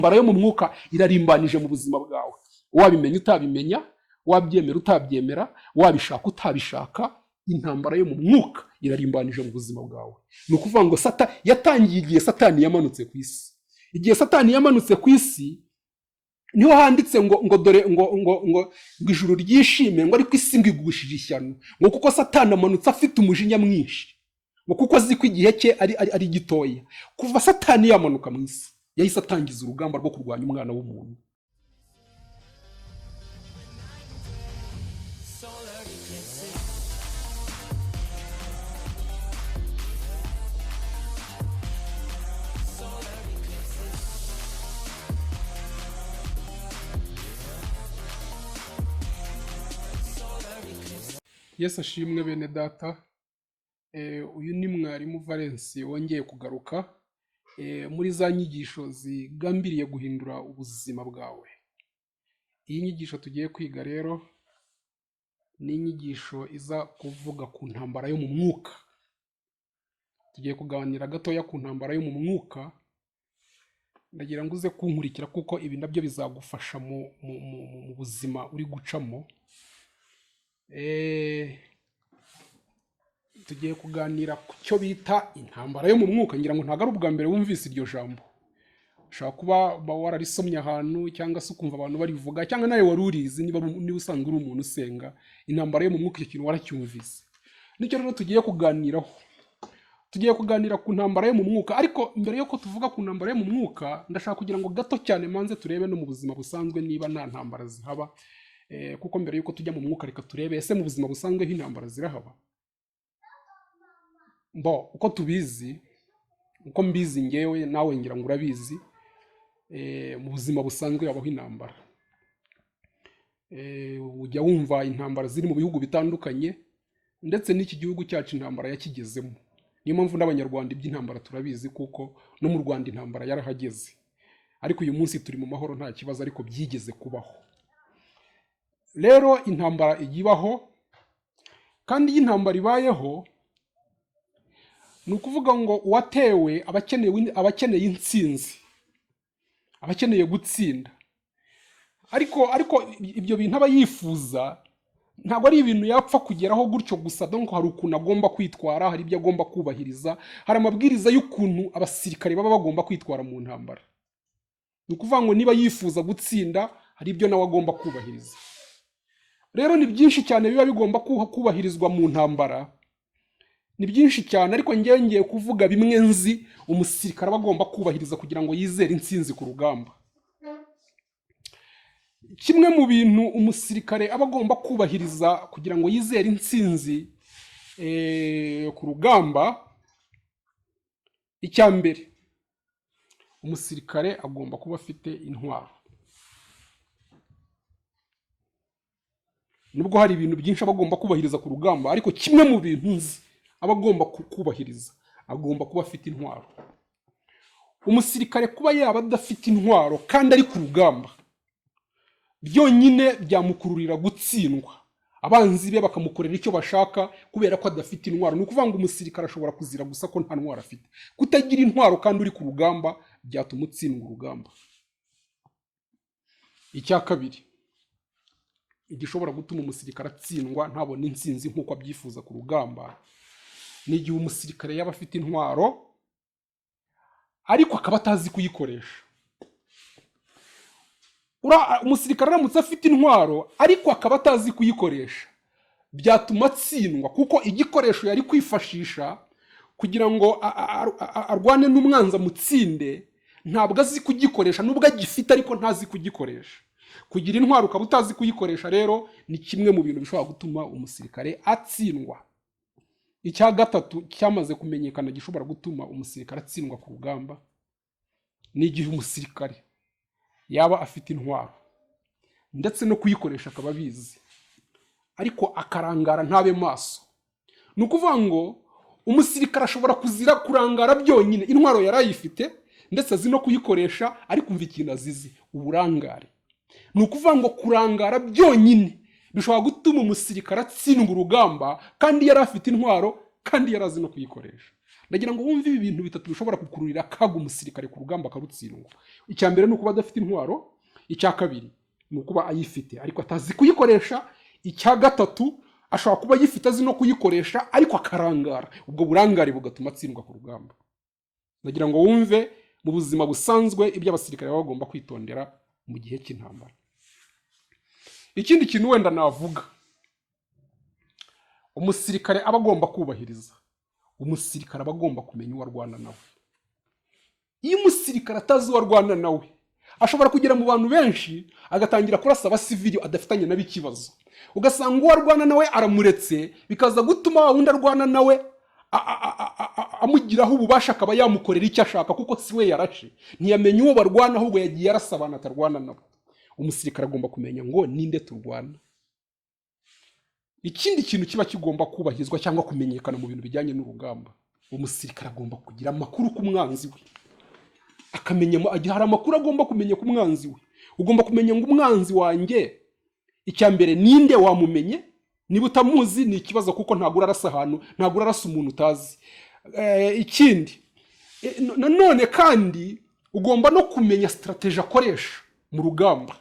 Intambara yo mu mwuka irarimbanije mu buzima bwawe. Wabimenya utabimenya, wabyemera utabyemera, wabishaka utabishaka, intambara yo mu mwuka irarimbanije mu buzima bwawe. Ni ukuvuga ngo sata yatangiye igihe Satani yamanutse ku isi. Igihe Satani yamanutse ku isi, niho handitse ngo dore ngo ijuru ryishime, ngo ariko isi ngo igushije ishyano, ngo kuko Satani amanutse afite umujinya mwinshi, ngo kuko azi ko igihe cye ari gitoya. Kuva Satani yamanuka mu isi, yahise atangiza urugamba rwo kurwanya umwana w'umuntu. Solar eclipses. Solar eclipses. Solar eclipses. Yesu ashimwe, bene data. Uyu ni mwarimu Valens wongeye kugaruka muri za nyigisho zigambiriye guhindura ubuzima bwawe. Iyi nyigisho tugiye kwiga rero ni inyigisho iza kuvuga ku ntambara yo mu mwuka. Tugiye kuganira gatoya ku ntambara yo mu mwuka. Ndagira ngo uze kunkurikira, kuko ibi nabyo bizagufasha mu buzima uri gucamo. Tugiye kuganira ku cyo bita intambara yo mu mwuka. Ngira ngo ntabwo ari ubwa mbere wumvise iryo jambo. Ushobora kuba wararisomye ahantu, cyangwa se ukumva abantu barivuga, cyangwa nawe wari urizi. Niba usanzwe uri umuntu usenga, intambara yo mu mwuka, icyo kintu waracyumvise. Nicyo rero tugiye kuganiraho. Tugiye kuganira ku ntambara yo mu mwuka. Ariko mbere y'uko tuvuga ku ntambara yo mu mwuka, ndashaka kugira ngo gato cyane manze turebe no mu buzima busanzwe niba nta ntambara zihaba. Kuko mbere y'uko tujya mu mwuka, reka turebe ese mu buzima busanzwe intambara zirahaba? Mbo uko tubizi, uko mbizi ngewe, nawe ngira ngo urabizi, mu buzima busanzwe habaho intambara. Ujya wumva intambara ziri mu bihugu bitandukanye, ndetse n'iki gihugu cyacu intambara yakigezemo. Niyo mpamvu n'Abanyarwanda iby'intambara turabizi, kuko no mu Rwanda intambara yarahageze. Ariko uyu munsi turi mu mahoro, nta kibazo, ariko byigeze kubaho. Rero intambara ijya ibaho, kandi iyo intambara ibayeho, ni ukuvuga ngo uwatewe aba akeneye intsinzi, aba akeneye gutsinda. Ariko ibyo bintu aba yifuza ntabwo ari ibintu yapfa kugeraho gutyo gusa. Donc hari ukuntu agomba kwitwara, hari ibyo agomba kubahiriza, hari amabwiriza y'ukuntu abasirikare baba bagomba kwitwara mu ntambara. Ni ukuvuga ngo niba yifuza gutsinda, hari ibyo nawe agomba kubahiriza. Rero ni byinshi cyane biba bigomba kubahirizwa mu ntambara, ni byinshi cyane, ariko ngewe ngiye kuvuga bimwe nzi umusirikare aba agomba kubahiriza kugira ngo yizere intsinzi ku rugamba. Kimwe mu bintu umusirikare aba agomba kubahiriza kugira ngo yizere intsinzi ku rugamba, icya mbere, umusirikare agomba kuba afite intwaro. Nubwo hari ibintu byinshi aba agomba kubahiriza ku rugamba, ariko kimwe mu bintu nzi aba agomba kubahiriza, agomba kuba afite intwaro. Umusirikare kuba yaba adafite intwaro kandi ari ku rugamba, byonyine byamukururira gutsindwa, abanzi be bakamukorera icyo bashaka kubera ko adafite intwaro. Ni ukuvuga ngo umusirikare ashobora kuzira gusa ko nta ntwaro afite. Kutagira intwaro kandi uri ku rugamba byatuma utsindwa urugamba. Icya kabiri igishobora gutuma umusirikare atsindwa, ntabone intsinzi nk'uko abyifuza ku rugamba, ni igihe umusirikare yaba afite intwaro ariko akaba atazi kuyikoresha. Umusirikare aramutse afite intwaro ariko akaba atazi kuyikoresha, byatuma atsindwa, kuko igikoresho yari kwifashisha kugira ngo arwane n'umwanzi amutsinde, ntabwo azi kugikoresha. Nubwo agifite, ariko ntazi kugikoresha. Kugira intwaro ukaba utazi kuyikoresha rero ni kimwe mu bintu bishobora gutuma umusirikare atsindwa. Icya gatatu cyamaze kumenyekana gishobora gutuma umusirikare atsindwa ku rugamba, ni igihe umusirikare yaba afite intwaro ndetse no kuyikoresha akaba abizi, ariko akarangara, ntabe maso. Ni ukuvuga ngo umusirikare ashobora kuzira kurangara byonyine. Intwaro yari ayifite, ndetse azi no kuyikoresha, ariko umva ikintu azize: uburangare. Ni ukuvuga ngo kurangara byonyine bishobora gutuma umusirikare atsindwa urugamba, kandi yari afite intwaro, kandi yari azi no kuyikoresha. Ndagira ngo wumve ibi bintu bitatu bishobora kukururira akaga umusirikare ku rugamba akarutsindwa. Icya mbere ni ukuba adafite intwaro, icya kabiri ni ukuba ayifite ariko atazi kuyikoresha, icya gatatu ashobora kuba ayifite azi no kuyikoresha ariko akarangara, ubwo burangare bugatuma atsindwa ku rugamba. Ndagira ngo wumve mu buzima busanzwe ibyo abasirikare baba bagomba kwitondera mu gihe cy'intambara. Ikindi kintu wenda navuga umusirikare aba agomba kubahiriza, umusirikare aba agomba kumenya uwo arwana nawe. Iyo umusirikare atazi uwo arwana nawe, ashobora kugera mu bantu benshi agatangira kurasa abasivili adafitanye nabo ikibazo, ugasanga uwo arwana nawe aramuretse, bikaza gutuma wa wundi arwana nawe amugiraho ububasha, akaba yamukorera icyo ashaka, kuko si we yarashe, ntiyamenya uwo barwana, ahubwo yagiye arasa abantu atarwana nabo. Umusirikare agomba kumenya ngo ninde turwana. Ikindi kintu kiba kigomba kubahirizwa cyangwa kumenyekana mu bintu bijyanye n'urugamba, umusirikare agomba kugira amakuru ku mwanzi we, akamenya, hari amakuru agomba kumenya ku mwanzi we. Ugomba kumenya ngo umwanzi wanjye, icya mbere, ninde wamumenye? Niba utamuzi ni ikibazo, kuko ntabwo urarasa ahantu, ntabwo urarasa umuntu utazi. Ikindi nanone kandi ugomba no kumenya strategy akoresha mu rugamba.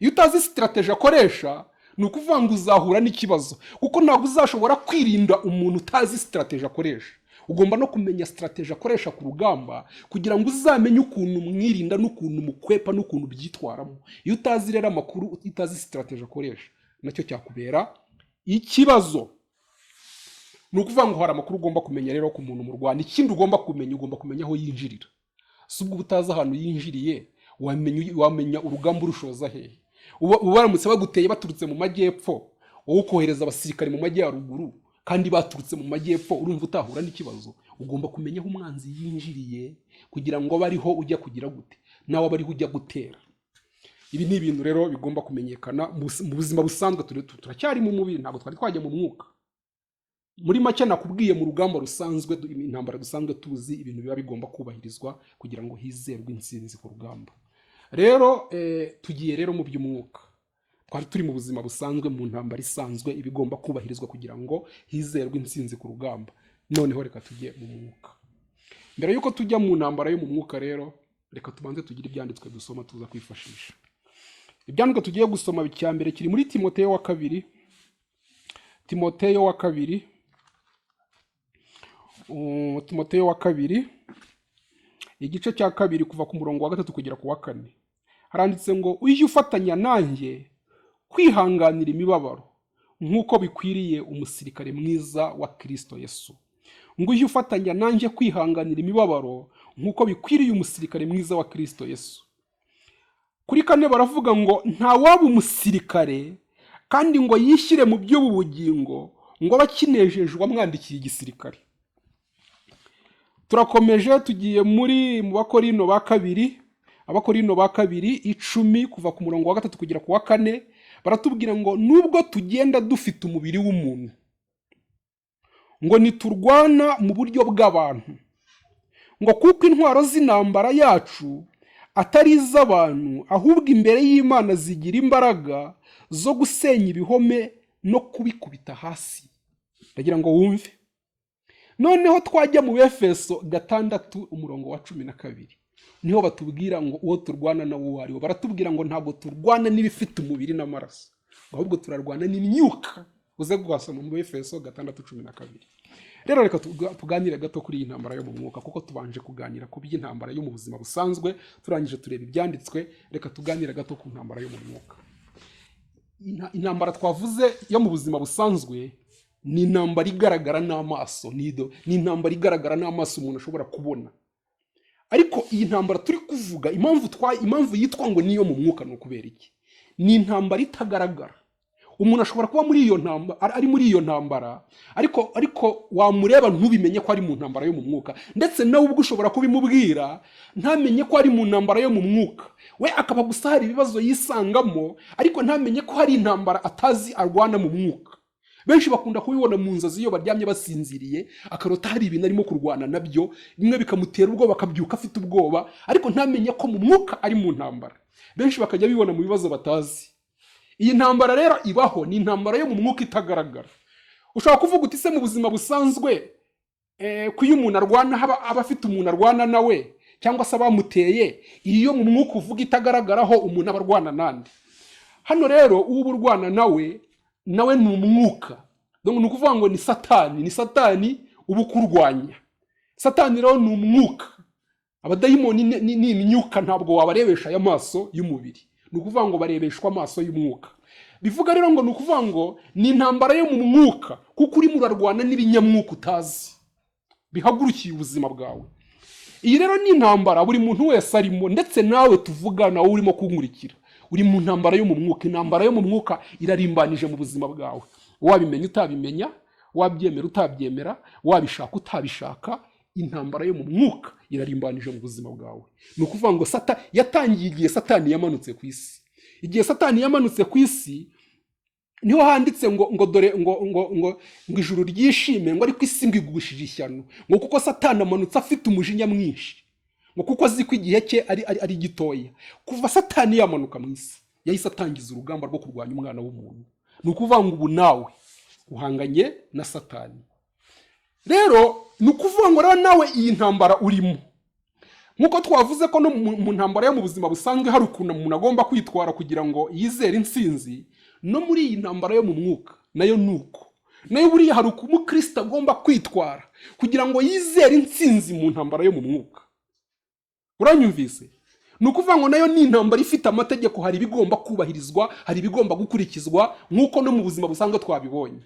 Iyo utazi strategy akoresha, ni ukuvuga ngo uzahura n'ikibazo, kuko ntabwo uzashobora kwirinda umuntu utazi strategy akoresha. Ugomba no kumenya strategy akoresha ku rugamba kugira ngo uzamenye ukuntu umwirinda n'ukuntu umukwepa n'ukuntu ubyitwaramo. Iyo utazi rero amakuru, utazi strategy akoresha, nacyo cyakubera ikibazo. Ni ukuvuga ngo hari amakuru ugomba kumenya rero ku muntu murwana. Ikindi ugomba kumenya, ugomba kumenya aho yinjirira. Si ubwo utazi ahantu yinjiriye, wamenya urugamba urushoza hehe? Uba baramutse baguteye baturutse mu majyepfo, wowe ukohereza abasirikare mu majyaruguru kandi baturutse mu majyepfo, urumva utahura n'ikibazo? Ugomba kumenya aho umwanzi yinjiriye kugira ngo abe ariho ujya kugira gute, nawe abe ariho ujya gutera. Ibi ni ibintu rero bigomba kumenyekana mu buzima busanzwe. Turacyari mu mubiri, ntabwo twari twajya mu mwuka. Muri make nakubwiye mu rugamba rusanzwe, intambara dusanzwe tuzi, ibintu biba bigomba kubahirizwa kugira ngo hizerwe intsinzi ku rugamba. Rero tugiye rero mu by'umwuka. Twari turi mu buzima busanzwe, mu ntambara isanzwe, ibigomba kubahirizwa kugira ngo hizerwe intsinzi ku rugamba. Noneho reka tujye mu mwuka. Mbere y'uko tujya mu ntambara yo mu mwuka rero, reka tubanze tugire ibyanditswe dusoma tuza kwifashisha. Ibyanditswe tugiye gusoma icya mbere kiri muri Timoteyo wa kabiri, Timoteyo wa kabiri, Timoteyo wa kabiri igice cya kabiri, kuva ku murongo wa gatatu kugera ku wa kane. Haranditse ngo: "Ujye ufatanya nanjye kwihanganira imibabaro nk'uko bikwiriye umusirikare mwiza wa Kristo Yesu." Ngo ujye ufatanya nanjye kwihanganira imibabaro nk'uko bikwiriye umusirikare mwiza wa Kristo Yesu. Kuri kane baravuga ngo: "Ntawaba umusirikare kandi ngo yishyire mu by'ubu bugingo ngo abe akinejeje uwamwandikiye igisirikare." Turakomeje, tugiye mu Bakorino ba kabiri, Abakorino ba kabiri 10, kuva ku murongo wa gatatu kugera ku wa kane. Baratubwira ngo: "Nubwo tugenda dufite umubiri w'umuntu, ngo ntiturwana mu buryo bw'abantu, ngo kuko intwaro z'intambara yacu atari iz'abantu, ahubwo imbere y'Imana zigira imbaraga zo gusenya ibihome no kubikubita hasi." Ndagira ngo wumve. Noneho twajya mu Befeso 6 umurongo wa 12, niho batubwira ngo uwo turwana nawo uwo ari wo. Baratubwira ngo ntabwo turwana n'ibifite umubiri n'amaraso, ahubwo turarwana n'imyuka. Uze kuhasoma mu Befeso 6:12. Rero reka tuganire gato kuri iyi ntambara yo mu mwuka, kuko tubanje kuganira ku by'intambara yo mu buzima busanzwe, turangije tureba ibyanditswe. Reka tuganire gato ku ntambara yo mu mwuka. Intambara twavuze yo mu buzima busanzwe ni intambara igaragara n'amaso, ni intambara igaragara n'amaso umuntu ashobora kubona. Ariko iyi ntambara turi kuvuga, impamvu yitwa ngo niyo mu mwuka ni ukubera iki? Ni intambara itagaragara. Umuntu ashobora kuba muri iyo ntambara, ari muri iyo ntambara, ariko wamureba ntubimenye ko ari mu ntambara yo mu mwuka. Ndetse nawe ubwo ushobora kubimubwira ntamenye ko ari mu ntambara yo mu mwuka. We akaba gusa hari ibibazo yisangamo, ariko ntamenye ko hari intambara atazi arwana mu mwuka. Benshi bakunda kubibona mu nzozi, iyo baryamye basinziriye, akarota hari ibintu arimo kurwana nabyo, bimwe bikamutera ubwoba, akabyuka afite ubwoba, ariko ntamenye ko mu mwuka ari mu ntambara. Benshi bakajya bibona mu bibazo batazi. Iyi ntambara rero ibaho, ni intambara yo mu mwuka itagaragara. Ushobora kuvuga uti: "Se mu buzima busanzwe Ko iyo umuntu arwana aba afite umuntu arwana nawe cyangwa se abamuteye, iyo mu mwuka uvuga itagaragaraho, umuntu aba arwana nande? Hano rero uba urwana nawe ni umwuka. Donc ni ukuvuga ngo ni Satani, ni Satani uba ukurwanya. Satani rero ni umwuka, abadayimoni ni imyuka, ntabwo wabarebesha aya maso y'umubiri. Ni ukuvuga ngo barebeshwa amaso y'umwuka. Bivuga rero ngo ni ukuvuga ngo ni intambara yo mu mwuka, kuko urimo urarwana n'ibinyamwuka utazi bihagurukiye ubuzima bwawe. Iyi rero ni intambara buri muntu wese arimo, ndetse nawe tuvugana, wowe urimo kunkurikira, uri mu ntambara yo mu mwuka. Intambara yo mu mwuka irarimbanije mu buzima bwawe, wabimenya utabimenya, wabyemera utabyemera, wabishaka utabishaka, intambara yo mu mwuka irarimbanije mu buzima bwawe. Ni ukuvuga ngo yatangiye igihe Satani yamanutse ku isi. Igihe Satani yamanutse ku isi niho handitse ngo dore ngo ijuru ryishime, ngo ariko isi ngo igushije ishyano, ngo kuko Satani amanutse afite umujinya mwinshi, ngo kuko azi ko igihe cye ari gitoya. Kuva Satani yamanuka mu isi, yahise atangiza urugamba rwo kurwanya umwana w'umuntu. Ni ukuvuga ngo ubu nawe uhanganye na Satani. Rero ni ukuvuga ngo rero nawe iyi ntambara urimo, nk'uko twavuze ko no mu ntambara yo mu buzima busanzwe hari ukuntu umuntu agomba kwitwara kugira ngo yizere intsinzi, no muri iyi ntambara yo mu mwuka nayo ni uko. Nayo buriya hari uko umukristo agomba kwitwara kugira ngo yizere intsinzi mu ntambara yo mu mwuka. Uranyumvise? Ni ukuvuga ngo nayo ni intambara ifite amategeko, hari ibigomba kubahirizwa, hari ibigomba gukurikizwa, nk'uko no mu buzima busanzwe twabibonye.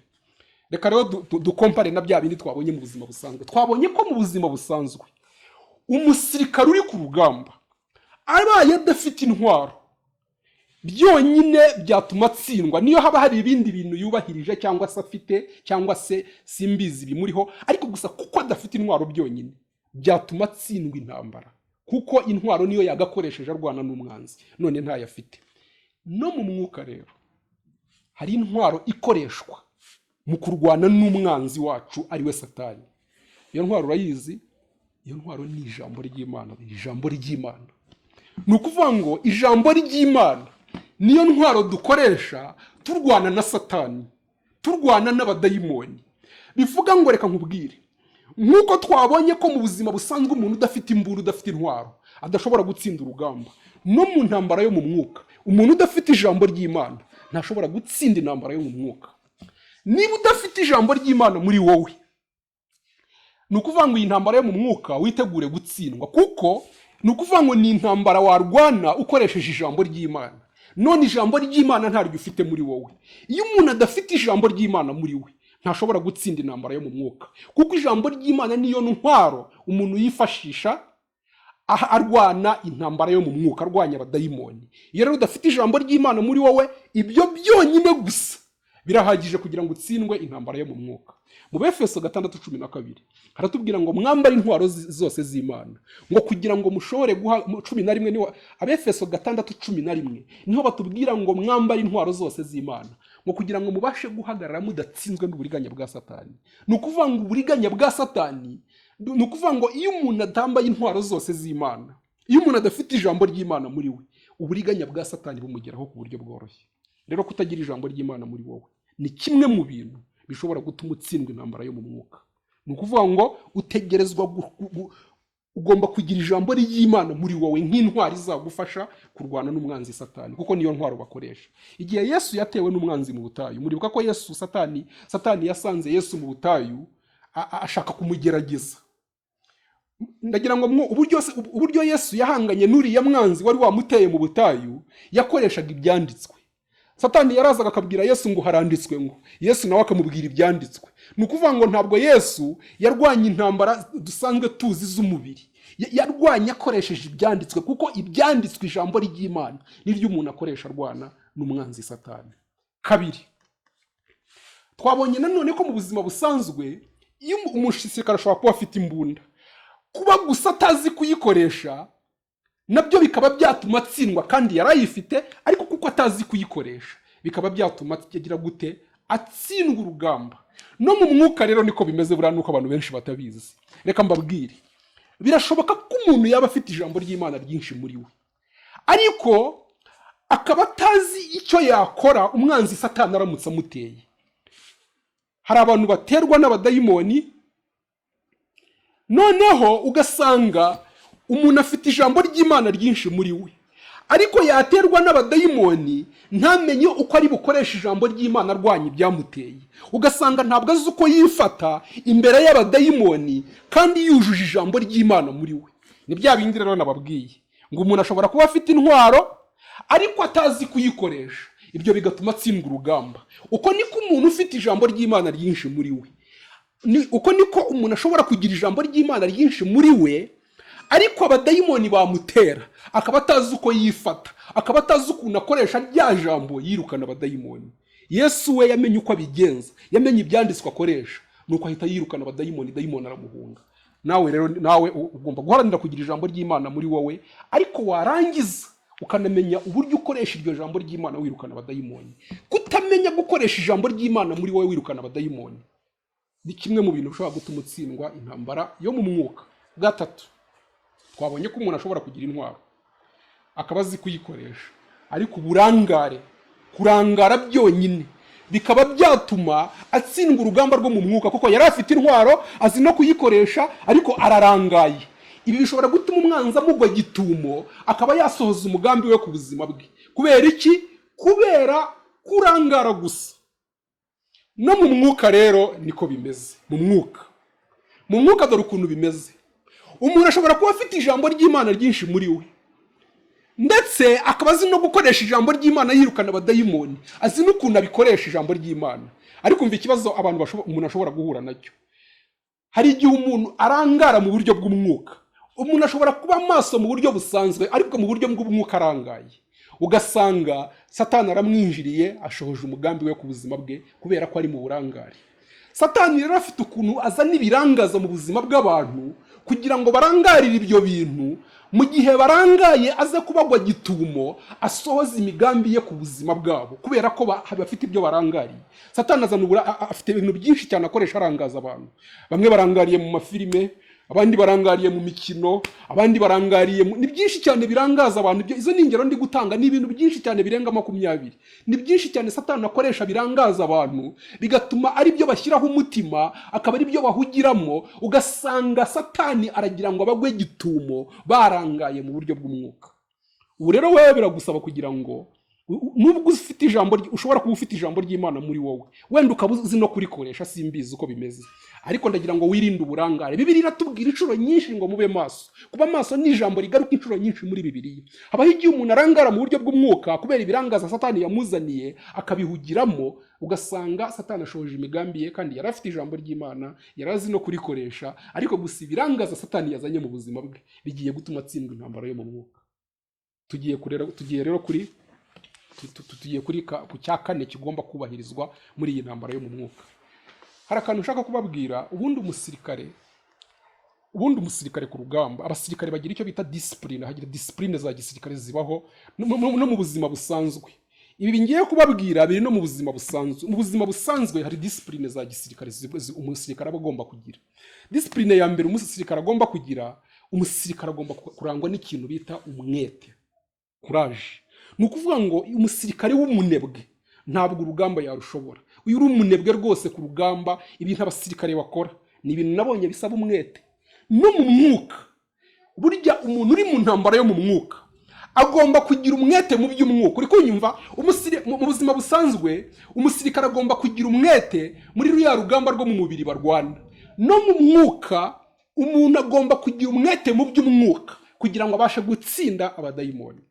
Reka rero dukompare na bya bindi twabonye mu buzima busanzwe. Twabonye ko mu buzima busanzwe umusirikare uri ku rugamba abaye adafite intwaro, byonyine byatuma atsindwa, niyo haba hari ibindi bintu yubahirije cyangwa se afite cyangwa se simbizi bimuriho, ariko gusa kuko adafite intwaro byonyine byatuma atsindwa intambara, kuko intwaro niyo yagakoresheje arwana n'umwanzi, none ntayo afite. No mu mwuka rero hari intwaro ikoreshwa mu kurwana n'umwanzi wacu, ari we Satani. Iyo ntwaro urayizi? Iyo ntwaro ni ijambo ry'Imana. Ijambo ry'Imana, ni ukuvuga ngo ijambo ry'Imana niyo ntwaro dukoresha turwana na Satani, turwana n'abadayimoni. Bivuga ngo, reka nkubwire, nk'uko twabonye ko mu buzima busanzwe umuntu udafite imbunda, udafite intwaro, adashobora gutsinda urugamba, no mu ntambara yo mu mwuka umuntu udafite ijambo ry'Imana ntashobora gutsinda intambara yo mu mwuka. Niba udafite ijambo ry'Imana muri wowe, ni ukuvuga ngo iyi ntambara yo mu mwuka witegure gutsindwa, kuko ni ukuvuga ngo ni intambara warwana ukoresheje ijambo ry'Imana, none ijambo ry'Imana ntaryo ufite muri wowe. Iyo umuntu adafite ijambo ry'Imana muri we, ntashobora gutsinda intambara yo mu mwuka, kuko ijambo ry'Imana niyo ntwaro umuntu yifashisha aha arwana intambara yo mu mwuka, arwanya abadayimoni. Iyo rero udafite ijambo ry'Imana muri wowe, ibyo byonyine gusa birahagije kugira ngo utsindwe intambara yo mu mwuka. Mu Befeso 6:12 haratubwira ngo mwambare intwaro zose z'Imana, ngo kugira ngo mushobore guha. Mu 11 niho, Abefeso 6:11 niho batubwira ngo mwambare intwaro zose z'Imana, ngo kugira ngo mubashe guhagarara mudatsinzwe n'uburiganya bwa Satani. Ni ukuvuga ngo uburiganya bwa Satani, ni ukuvuga ngo iyo umuntu atambaye intwaro zose z'Imana, iyo umuntu adafite ijambo ry'Imana muri we, uburiganya bwa Satani bumugeraho ku buryo bworoshye. Rero kutagira ijambo ry'Imana muri wowe ni kimwe mu bintu bishobora gutuma utsindwa intambara yo mu mwuka. Ni ukuvuga ngo utegerezwa ugomba kugira ijambo ry'Imana muri wowe nk'intwaro izagufasha kurwana n'umwanzi Satani, kuko niyo ntwaro bakoresha. Igihe Yesu yatewe n'umwanzi mu butayu, muribuka ko Yesu Satani yasanze Yesu mu butayu ashaka kumugerageza. Ndagira ngo uburyo Yesu yahanganye n'uriya mwanzi wari wamuteye mu butayu, yakoreshaga ibyanditswe. Satani yarazaga akabwira Yesu ngo haranditswe ngo, Yesu nawe akamubwira ibyanditswe. Ni ukuvuga ngo ntabwo Yesu yarwanye intambara dusanzwe tuzi z'umubiri. Yarwanye akoresheje ibyanditswe, kuko ibyanditswe, ijambo ry'Imana, niryo umuntu akoresha arwana n'umwanzi Satani. Kabiri, twabonye nanone ko mu buzima busanzwe iyo umusirikare ashobora kuba afite imbunda, kuba gusa atazi kuyikoresha nabyo bikaba byatuma atsindwa, kandi yarayifite, ariko kuko atazi kuyikoresha bikaba byatuma agira gute? Atsindwa urugamba. No mu mwuka rero niko bimeze. Buriya nuko abantu benshi batabizi. Reka mbabwire, birashoboka ko umuntu yaba afite ijambo ry'Imana ryinshi muri we, ariko akaba atazi icyo yakora umwanzi Satani aramutse amuteye. Hari abantu baterwa n'abadayimoni. Noneho ugasanga umuntu afite ijambo ry'Imana ryinshi muri we, ariko yaterwa n'abadayimoni ntamenye uko ari bukoreshe ijambo ry'Imana arwanya ibyamuteye. Ugasanga ntabwo azi uko yifata imbere y'abadayimoni kandi yujuje ijambo ry'Imana muri we. Ni bya bindi rero nababwiye ngo umuntu ashobora kuba afite intwaro ariko atazi kuyikoresha, ibyo bigatuma atsindwa urugamba. Uko niko umuntu ufite ijambo ry'Imana ryinshi muri we, uko niko umuntu ashobora kugira ijambo ry'Imana ryinshi muri we, ariko abadayimoni bamutera akaba atazi uko yifata, akaba atazi ukuntu akoresha rya jambo yirukana abadayimoni. Yesu we yamenye uko abigenza, yamenye ibyanditswe akoresha, nuko ahita yirukana abadayimoni, dayimoni aramuhunga. Nawe rero, nawe ugomba guharanira kugira ijambo ry'Imana muri wowe, ariko warangiza ukanamenya uburyo ukoresha iryo jambo ry'Imana wirukana abadayimoni. Kutamenya gukoresha ijambo ry'Imana muri wowe wirukana abadayimoni ni kimwe mu bintu bishobora gutuma utsindwa intambara yo mu mwuka. Gatatu, twabonye ko umuntu ashobora kugira intwaro akaba azi kuyikoresha, ariko uburangare, kurangara byonyine bikaba byatuma atsindwa urugamba rwo mu mwuka, kuko yari afite intwaro, azi no kuyikoresha, ariko ararangaye. Ibi bishobora gutuma umwanzi amugwa gitumo, akaba yasohoza umugambi we ku buzima bwe. Kubera iki? Kubera kurangara gusa. No mu mwuka rero niko bimeze. Mu mwuka dore ukuntu bimeze: umuntu ashobora kuba afite ijambo ry'Imana ryinshi muri we, ndetse akaba azi no gukoresha ijambo ry'Imana yirukana abadayimoni, azi n'ukuntu abikoresha ijambo ry'Imana. Ariko umva ikibazo abantu umuntu ashobora guhura nacyo: hari igihe umuntu arangara mu buryo bw'umwuka. Umuntu ashobora kuba maso mu buryo busanzwe, ariko mu buryo bw'umwuka arangaye, ugasanga Satani aramwinjiriye, ashohoje umugambi we ku buzima bwe kubera ko ari mu burangare. Satani rero afite ukuntu azana ibirangaza mu buzima bw'abantu kugira ngo barangarire ibyo bintu. Mu gihe barangaye, aze kubagwa gitumo, asohoza imigambi ye ku buzima bwabo kubera ko bafite ibyo barangariye. Satani azana afite ibintu byinshi cyane akoresha arangaza abantu. Bamwe barangariye mu mafilime, abandi barangariye mu mikino, abandi barangariye ni byinshi cyane birangaza abantu. Izo ni ingero ndi gutanga, ni ibintu byinshi cyane birenga 20. Ni byinshi cyane Satani akoresha birangaza abantu, bigatuma ari byo bashyiraho umutima, akaba ari byo bahugiramo. Ugasanga Satani aragira ngo abagwe gitumo barangaye mu buryo bw'umwuka. Ubu rero wewe biragusaba kugira ngo nubwo ufite ijambo ushobora kuba ufite ijambo ry'Imana muri wowe, wenda ukaba uzi no kurikoresha, simbizi uko bimeze, ariko ndagira ngo wirinde uburangare. Bibiliya iratubwira inshuro nyinshi ngo mube maso. Kuba maso ni ijambo rigaruka inshuro nyinshi muri Bibiliya. Habaho igihe umuntu arangara mu buryo bw'umwuka kubera ibirangaza Satani yamuzaniye, akabihugiramo, ugasanga Satani ashohoje imigambi ye kandi yari afite ijambo ry'Imana, yari azi no kurikoresha, ariko gusa ibirangaza Satani yazanye mu buzima bwe bigiye gutuma atsindwa intambara yo mu mwuka. Tugiye rero kuri tugiye kuri ku cya kane kigomba kubahirizwa muri iyi ntambara yo mu mwuka. Hari akantu nshaka kubabwira. Ubundi umusirikare ku rugamba, abasirikare bagira icyo bita discipline. Hagira discipline za gisirikare zibaho no mu buzima busanzwe. Ibi ngiye kubabwira biri no mu buzima busanzwe. Mu buzima busanzwe hari discipline za gisirikare umusirikare aba agomba kugira. Discipline ya mbere umusirikare agomba kugira, umusirikare agomba kurangwa n'ikintu bita umwete, courage. Ni ukuvuga ngo umusirikare w'umunebwe ntabwo urugamba yarushobora. Uyu uri umunebwe rwose ku rugamba, ibintu abasirikare bakora ni ibintu nabonye bisaba umwete. No mu mwuka, burya umuntu uri mu ntambara yo mu mwuka agomba kugira umwete mu by'umwuka. Uri kunyumva? Mu buzima busanzwe umusirikare agomba kugira umwete muri ruriya rugamba rwo mu mubiri barwana. No mu mwuka umuntu agomba kugira umwete mu by'umwuka kugira ngo abashe gutsinda abadayimoni.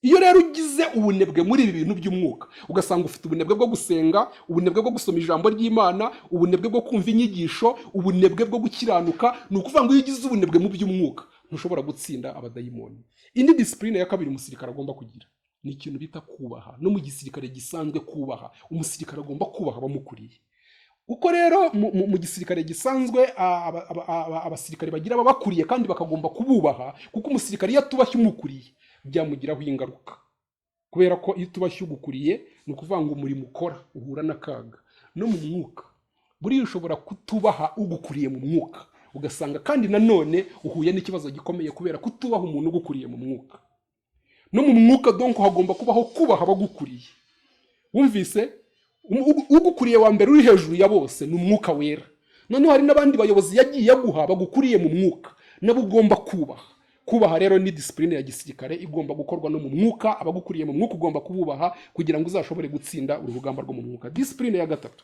Iyo rero ugize ubunebwe muri ibi bintu by'umwuka, ugasanga ufite ubunebwe bwo gusenga, ubunebwe bwo gusoma ijambo ry'Imana, ubunebwe bwo kumva inyigisho, ubunebwe bwo gukiranuka, ni ukuvuga ngo iyo ugize ubunebwe mu by'umwuka ntushobora gutsinda abadayimoni. Indi discipline ya kabiri umusirikare agomba kugira ni ikintu bita kubaha. No mu gisirikare gisanzwe, kubaha, umusirikare agomba kubaha abamukuriye. Uko rero mu gisirikare gisanzwe abasirikare bagira ababakuriye kandi bakagomba kububaha, kuko umusirikare iyo atubashye umukuriye byamugiraho ingaruka, kubera ko iyo utubashye ugukuriye, ni ukuvuga ngo umurimo ukora uhura n'akaga. No mu mwuka buriya ushobora kutubaha ugukuriye mu mwuka, ugasanga kandi nanone uhuye n'ikibazo gikomeye kubera kutubaha umuntu ugukuriye mu mwuka. No mu mwuka donc hagomba kubaho kubaha abagukuriye. Wumvise? Ugukuriye wa mbere uri hejuru ya bose ni Umwuka Wera. Noneho undi ugukuriye wa kabiri ni Noneho hari n'abandi bayobozi yagiye aguha bagukuriye mu mwuka, nabo ugomba kubaha. Kubaha rero ni discipline ya gisirikare igomba gukorwa no mu mwuka. Abagukuriye mu mwuka ugomba kububaha kugira ngo uzashobore gutsinda uru rugamba rwo mu mwuka. Discipline ya gatatu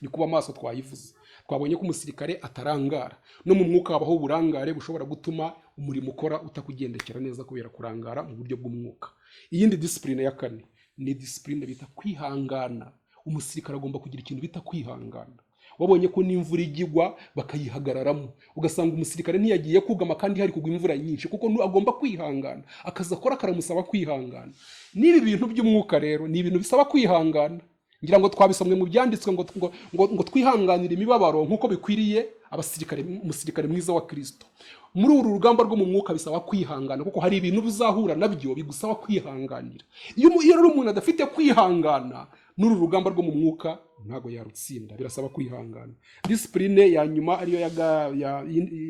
ni kuba maso. Twayivuze, twabonye ko umusirikare atarangara. No mu mwuka habaho uburangare bushobora gutuma umurimo ukora utakugendekera neza kubera kurangara mu buryo bw'umwuka. Iyindi discipline ya kane ni discipline bita kwihangana. Umusirikare agomba kugira ikintu bita kwihangana. Wabonye ko n'imvura ijya igwa bakayihagararamo, ugasanga umusirikare ntiyagiye kugama kandi hari kugwa imvura nyinshi, kuko agomba kwihangana. Akazi akora karamusaba kwihangana. N'ibi bintu by'umwuka rero ni ibintu bisaba kwihangana. Ngira ngo twabisomwe mu byanditswe ngo twihanganire imibabaro nk'uko bikwiriye abasirikare, umusirikare mwiza wa Kirisito. Muri uru rugamba rwo mu mwuka bisaba kwihangana, kuko hari ibintu uzahura nabyo bigusaba kwihanganira. Iyo rero umuntu adafite kwihangana, n'uru rugamba rwo mu mwuka ntabwo yarutsinda. Birasaba kwihangana. Discipline ya nyuma ariyo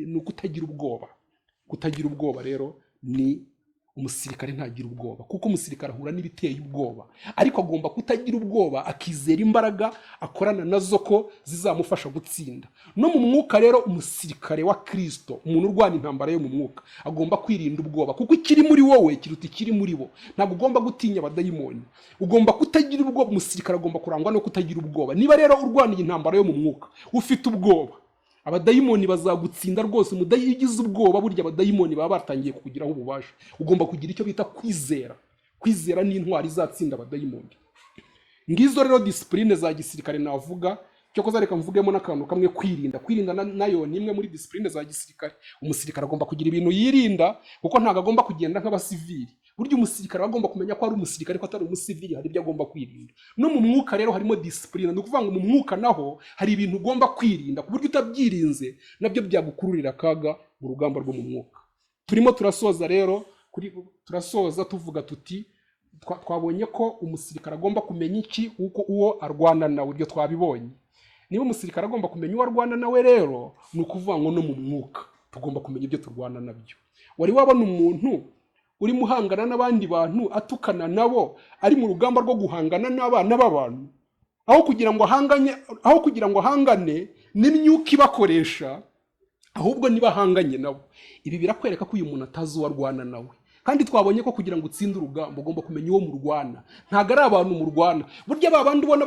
ni ukutagira ubwoba. Kutagira ubwoba rero ni umusirikare ntagira ubwoba, kuko umusirikare ahura n'ibiteye ubwoba, ariko agomba kutagira ubwoba, akizera imbaraga akorana nazo ko zizamufasha gutsinda. No mu mwuka rero, umusirikare wa Kirisito, umuntu urwana intambara yo mu mwuka, agomba kwirinda ubwoba, kuko ikiri muri wowe kiruta ikiri muri bo. Ntabwo ugomba gutinya abadayimoni, ugomba kutagira ubwoba. Umusirikare agomba kurangwa no kutagira ubwoba. Niba rero urwaniye intambara yo mu mwuka ufite ubwoba, abadayimoni bazagutsinda rwose. Umudayi iyo ugize ubwoba, burya abadayimoni baba batangiye kukugiraho ububasha. Ugomba kugira icyo bita kwizera. Kwizera ni intwari izatsinda abadayimoni. Ngizo rero discipline za gisirikare navuga. Cyokoza reka mvugemo n'akantu kamwe: kwirinda. Kwirinda nayo ni imwe muri discipline za gisirikare. Umusirikare agomba kugira ibintu yirinda, kuko ntabwo agomba kugenda nk'abasivili. Burya umusirikare aba agomba kumenya ko ari umusirikare, ko atari umusivili. Hari ibyo agomba kwirinda. No mu mwuka rero harimo discipline. Ni ukuvuga ngo mu mwuka naho hari ibintu ugomba kwirinda, ku buryo utabyirinze nabyo byagukururira akaga mu rugamba rwo mu mwuka. Turimo turasoza rero, turasoza tuvuga tuti twabonye ko umusirikare agomba kumenya iki? Uko uwo arwana nawe. Ibyo twabibonye. Niba umusirikare agomba kumenya uwo arwana nawe rero, ni ukuvuga ngo no mu mwuka tugomba kumenya ibyo turwana nabyo. Wari wabona umuntu urimo uhangana n'abandi bantu, atukana nabo, ari mu rugamba rwo guhangana n'abana b'abantu, aho kugira ngo ahangane n'imyuka ibakoresha, ahubwo niba ahanganye nabo? Ibi birakwereka ko uyu muntu atazi uwo arwana nawe. Kandi twabonye ko kugira ngo utsinde urugamba ugomba kumenya uwo murwana. Ntabwo ari abantu murwana. Burya ba bandi ubona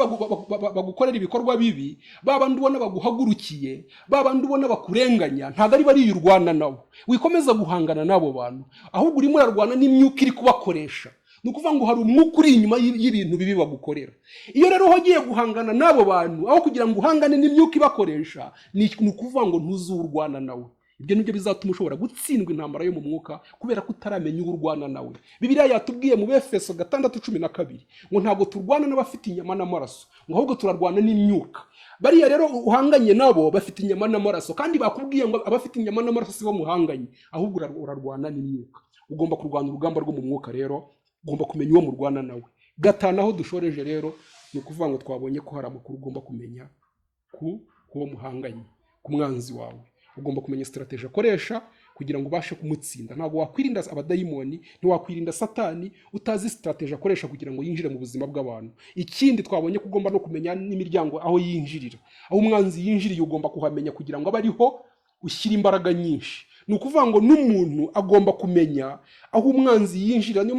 bagukorera ibikorwa bibi, ba bandi ubona baguhagurukiye, ba bandi ubona bakurenganya, ntabwo ari bariya urwana nabo. Wikomeza guhangana n'abo bantu, ahubwo urimo urarwana n'imyuka iri kubakoresha. Ni ukuvuga ngo hari umwuka uri inyuma y'ibintu bibi bagukorera. Iyo rero ugiye guhangana n'abo bantu aho kugira ngo uhangane n'imyuka ibakoresha, ni ukuvuga ngo ntuzi uwo urwana nawe. Ibyo nibyo bizatuma ushobora gutsindwa intambara yo mu mwuka, kubera ko utaramenya uwo urwana nawe. Bibiliya yatubwiye mu Befeso 6:12 ngo ntabwo turwana n'abafite inyama n'amaraso, ngo ahubwo turarwana n'imyuka. Bariya rero uhanganye nabo bafite inyama n'amaraso, kandi bakubwiye ngo abafite inyama n'amaraso si bo muhanganye, ahubwo urarwana n'imyuka. Ugomba kurwana urugamba rwo mu mwuka rero, ugomba kumenya uwo murwana nawe. Gatanu aho dushoreje rero, ni ukuvuga ngo twabonye ko hari amakuru ugomba kumenya ku uwo muhanganye, ku mwanzi wawe. Ugomba kumenya strategy akoresha kugira ngo ubashe kumutsinda. Ntabwo wakwirinda abadayimoni, ntiwakwirinda Satani utazi strategy akoresha kugira ngo yinjire mu buzima bw'abantu. Ikindi twabonye ko ugomba no kumenya n'imiryango aho yinjirira. Aho umwanzi yinjiriye ugomba kuhamenya kugira ngo abe ariho ushyira imbaraga nyinshi. Ni ukuvuga ngo n'umuntu agomba kumenya aho umwanzi yinjira. Niyo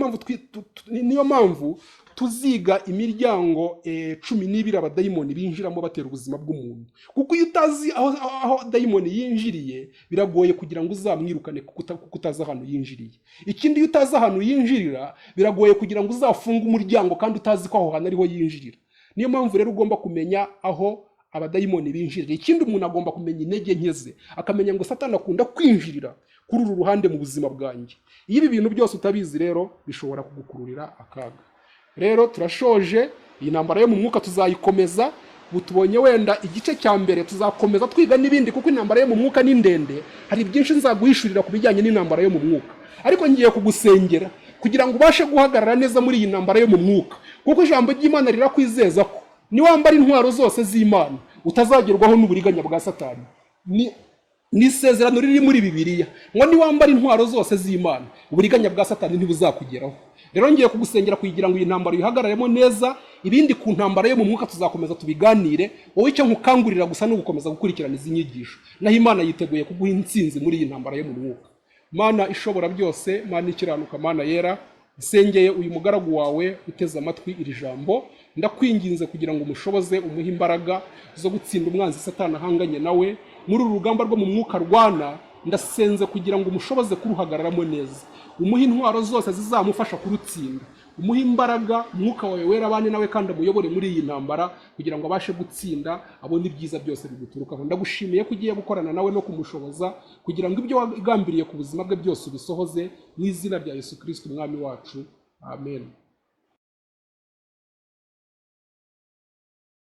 mpamvu tuziga imiryango 12 abadayimoni binjiramo batera ubuzima bw'umuntu, kuko iyo utazi aho dayimoni yinjiriye, biragoye kugira ngo uzamwirukane, kuko utazi ahantu yinjiriye. Ikindi, iyo utazi ahantu yinjirira, biragoye kugira ngo uzafunge umuryango kandi utazi ko aho hantu ariho yinjirira. Niyo mpamvu rero ugomba kumenya aho abadayimoni binjirira. Ikindi, umuntu agomba kumenya intege nke ze, akamenya ngo Satani akunda kwinjirira kuri uru ruhande mu buzima bwanjye. Iyo ibi bintu byose utabizi rero, bishobora kugukururira akaga. Rero turashoje. Iyi ntambara yo mu mwuka tuzayikomeza. Ubu tubonye wenda igice cya mbere, tuzakomeza twiga n'ibindi, kuko intambara yo mu mwuka ni ndende. Hari byinshi nzaguhishurira ku bijyanye n'intambara yo mu mwuka, ariko ngiye kugusengera kugira ngo ubashe guhagarara neza muri iyi ntambara yo mu mwuka, kuko ijambo ry'Imana rirakwizeza ko niwambara intwaro zose z'Imana utazagerwaho n'uburiganya bwa Satani. Ni isezerano riri muri Bibiliya ngo niwambara intwaro zose z'Imana, uburiganya bwa Satani ntibuzakugeraho. Rero ngiye kugusengera kugira ngo iyi ntambara uyihagararemo neza. Ibindi ku ntambara yo mu mwuka tuzakomeza tubiganire. Wowe icyo nkukangurira gusa ni ugukomeza gukurikirana izi nyigisho, naho Imana yiteguye kuguha intsinzi muri iyi ntambara yo mu mwuka. Mana ishobora byose, Mana ikiranuka, Mana yera, nsengeye uyu mugaragu wawe uteze amatwi iri jambo. Ndakwinginze kugira ngo umushoboze, umuhe imbaraga zo gutsinda umwanzi Satani ahanganye nawe muri uru rugamba rwo mu mwuka arwana. Ndasenze kugira ngo umushoboze kuruhagararamo neza, umuhe intwaro zose zizamufasha kurutsinda, umuhe imbaraga. Umwuka wawe wera abane nawe kandi amuyobore muri iyi ntambara kugira ngo abashe gutsinda, abone ibyiza byose biguturukaho. Ndagushimiye ko ugiye gukorana nawe no kumushoboza kugira ngo ibyo wagambiriye ku buzima bwe byose ubisohoze, mu izina rya Yesu Kirisiti Umwami wacu, amen.